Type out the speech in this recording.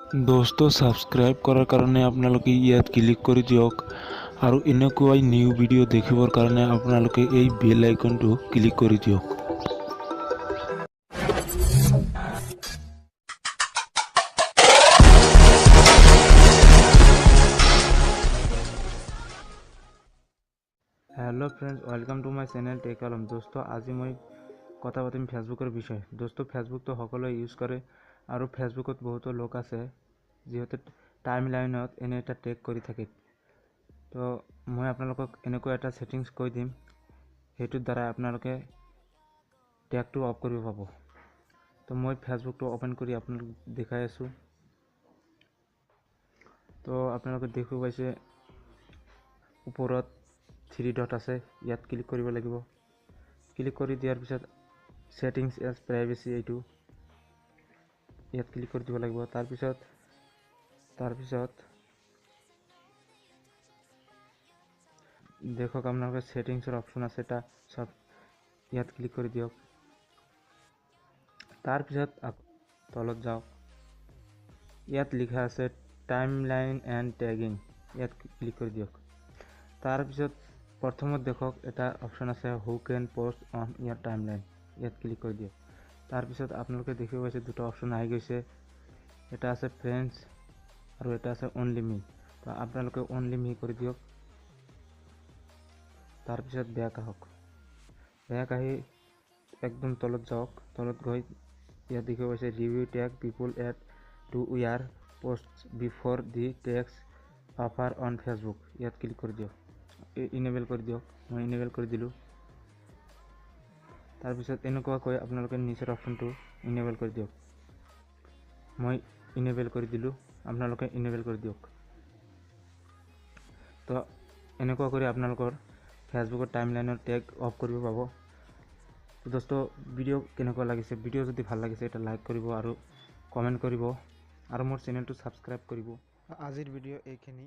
দোস্ত, ছাবস্ক্ৰাইব কৰাৰ কাৰণে আপোনালোকে ইয়াত ক্লিক কৰি দিয়ক আৰু এনেকুৱাই নিউ ভিডিঅ' দেখিবৰ কাৰণে আপোনালোকে এই বেল আইকনটো ক্লিক কৰি দিয়ক। Hello friends, welcome to my channel Tech Alam. দোস্ত, আজি মই কথা পাতিম ফেচবুকৰ বিষয়ে। দোস্ত, ফেচবুকটো সকলোৱে ইউজ কৰে আৰু ফেচবুকত বহুতো লোক আছে যিহেতু টাইম লাইনত এনে এটা টেগ কৰি থাকে। তো মই আপোনালোকক এনেকুৱা এটা ছেটিংছ কৈ দিম, সেইটোৰ দ্বাৰা আপোনালোকে টেগটো অফ কৰিব পাব। তো মই ফেচবুকটো অ'পেন কৰি আপোনালোক দেখাই আছোঁ। তো আপোনালোকে দেখিব পাইছে ওপৰত থ্ৰী ডট আছে, ইয়াত ক্লিক কৰিব লাগিব। ক্লিক কৰি দিয়াৰ পিছত ছেটিংছ এজ প্ৰাইভেচি এইটো ইয়াত ক্লিক কৰি দিব লাগিব। তাৰপিছত দেখক আপোনালোকে ছেটিংছৰ অপশ্যন আছে এটা, চব ইয়াত ক্লিক কৰি দিয়ক। তাৰপিছত তলত যাওক, ইয়াত লিখা আছে টাইম লাইন এণ্ড টেগিং, ইয়াত ক্লিক কৰি দিয়ক। তাৰপিছত প্ৰথমত দেখক এটা অপশ্যন আছে who can post on your timeline, ইয়াত ক্লিক কৰি দিয়ক। তাৰপিছত আপোনালোকে দেখিব পাইছে দুটা অপশ্যন আহি গৈছে, এটা আছে ফ্ৰেণ্ডছ আৰু এটা আছে অনলি মি। তো আপোনালোকে অনলি মি কৰি দিয়ক। তাৰপিছত বেক আহক, বেক আহি একদম তলত যাওক। তলত গৈ ইয়াত দেখিব পাইছে review tag people add to your post before the tags appear on Facebook, ইয়াত ক্লিক কৰি দিয়ক, ইনেবল কৰি দিয়ক। মই ইনেবল কৰি দিলোঁ। তাৰপিছত এনেকুৱাকৈ আপোনালোকে নিচৰ অপশ্যনটো ইনেবল কৰি দিয়ক। মই ইনেবল কৰি দিলোঁ, আপোনালোকে ইনেবল কৰি দিয়ক। তো এনেকুৱা কৰি আপোনালোকৰ ফেচবুকৰ টাইম লাইনৰ টেগ অফ কৰিব পাব। তো দোস্ত, ভিডিঅ' কেনেকুৱা লাগিছে? ভিডিঅ' যদি ভাল লাগিছে এটা লাইক কৰিব আৰু কমেণ্ট কৰিব আৰু মোৰ চেনেলটো ছাবস্ক্ৰাইব কৰিব। আজিৰ ভিডিঅ' এইখিনি।